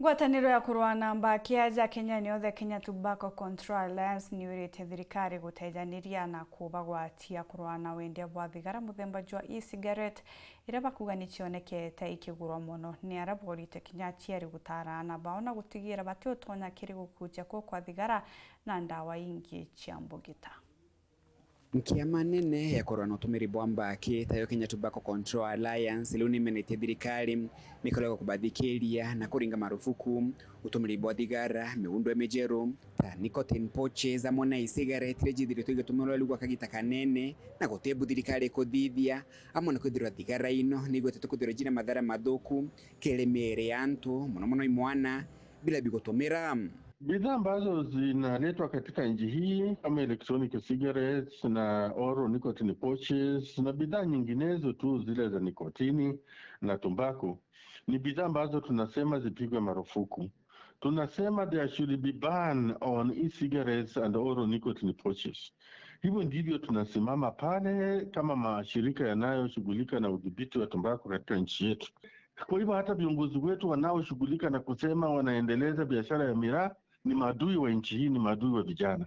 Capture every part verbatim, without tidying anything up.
Ngwataniro ya kurua na mbaki aja Kenya niothe, Kenya Tobacco Control Alliance, niwirite thirikari gutejaniria na kubagwatia kurua na wendia bwa thigara muthemba jwa e-cigarette, iria bakuga ni cionekete ikigurwa mono ni aria borite kinya aciari gutara aana bao na gutigira batiutonya kiri gukucia kuu kwa thigara na ndawa ingi cia mbugita. Nkiama nene ya kurua na utumiri bwa mbaki tayo Kenya Tobacco Control Alliance riu nimenetie thirikari mikoro ya kubathikiria na kuringa marufuku utumiri bwa thigara, miundo mijeru ta nicotine pouches amwe na e-cigarette iria jithiritwe igitumirwa riu gwa kagita kanene na guti bu thirikari ikuthithia, amwe na kwithirwa thigara ino ni igwetetwe kwithirwa jina mathara mathuku kiri miiri ya antu, mono mono imwana, bila bigutumira. Bidhaa ambazo zinaletwa katika nchi hii kama electronic cigarettes na oral nicotine pouches na bidhaa nyinginezo tu zile za nikotini na tumbaku ni bidhaa ambazo tunasema zipigwe marufuku. Tunasema there should be ban on e-cigarettes and oral nicotine pouches. Hivyo ndivyo tunasimama pale kama mashirika yanayoshughulika na udhibiti wa tumbaku katika nchi yetu. Kwa hivyo hata viongozi wetu wanaoshughulika na kusema wanaendeleza biashara ya miraa ni maadui wa nchi hii, ni maadui wa vijana.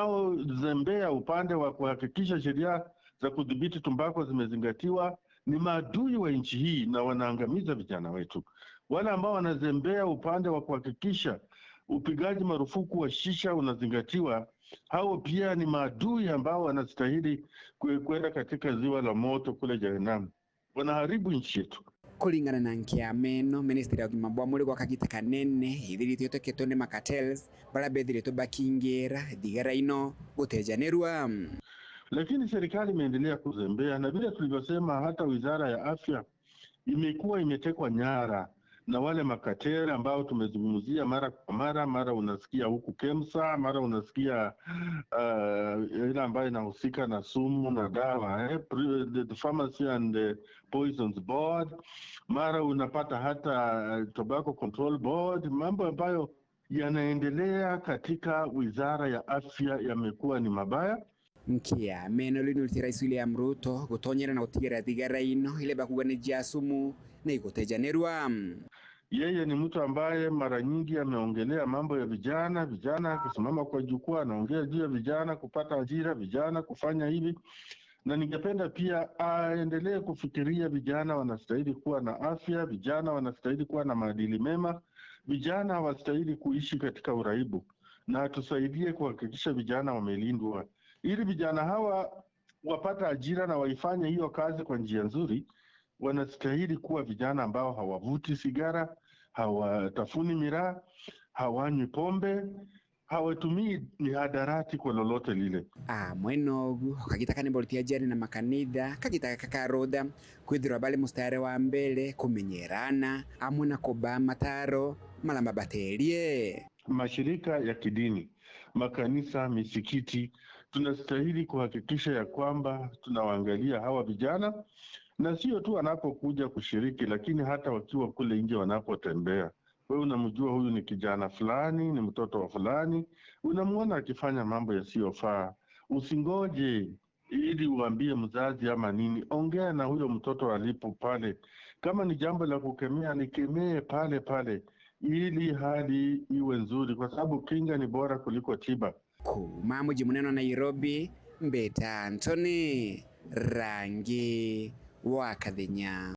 Wanaozembea upande wa kuhakikisha sheria za kudhibiti tumbako zimezingatiwa ni maadui wa nchi hii na wanaangamiza vijana wetu. Wale ambao wanazembea upande wa kuhakikisha upigaji marufuku wa shisha unazingatiwa, hao pia ni maadui ambao wanastahili kwe-, kwenda katika ziwa la moto kule jehanamu. Wanaharibu nchi yetu. Kuringana na nkiama ino, ministry ya ugima bwa mwiri gwa kagita kanene ithiritwe itukitwe ni macartels baria bethiritwe bakingira thigara ino gutejanirua. Lakini serikali imeendelea kuzembea, na vile tulivyosema, hata wizara ya afya imekuwa imetekwa nyara na wale makatera ambao tumezungumzia mara kwa mara. Mara unasikia huku KEMSA, mara unasikia, uh, ile ambayo inahusika na sumu na dawa, eh, pre-, the, the Pharmacy and the Poisons Board, mara unapata hata, uh, Tobacco Control Board, mambo ambayo yanaendelea katika wizara ya afya yamekuwa ni mabaya. Nkiama ino riu niurite Rais William Ruto gutonyera na gutigira thigara ino iria bakuga ni jia sumu na igutejanirua. Yeye ni mtu ambaye mara nyingi ameongelea mambo ya vijana, vijana kusimama kwa jukwaa, anaongea juu ya vijana kupata ajira, vijana kufanya hivi. Na ningependa pia aendelee kufikiria vijana wanastahili kuwa na afya, vijana wanastahili kuwa na maadili mema, vijana hawastahili kuishi katika uraibu, na atusaidie kuhakikisha vijana wamelindwa, ili vijana hawa wapate ajira na waifanye hiyo kazi kwa njia nzuri. Wanastahili kuwa vijana ambao hawavuti sigara, hawatafuni miraa, hawanywi pombe, hawatumii mihadarati kwa lolote lile. Amwe nogu, kagita kani boriti ajari na makanitha, kagita gaka ka rutha, kwithirwa bari mustari wa mbere kumenyerana, amwe na kubaa mataro mara mabaterie. Mashirika ya kidini, makanisa, misikiti, tunastahili kuhakikisha ya kwamba tunawaangalia hawa vijana, na sio tu wanapokuja kushiriki, lakini hata wakiwa kule nje wanapotembea. Wewe unamjua huyu ni kijana fulani, ni mtoto wa fulani, unamwona akifanya mambo yasiyofaa. Usingoje ili uambie mzazi ama nini. Ongea na huyo mtoto alipo pale. Kama ni jambo la kukemea, likemee pale pale, ili hali iwe nzuri, kwa sababu kinga ni bora kuliko tiba. Kuuma muji munene wa Nairobi, mbita Anthony Rangi wa Kathenya.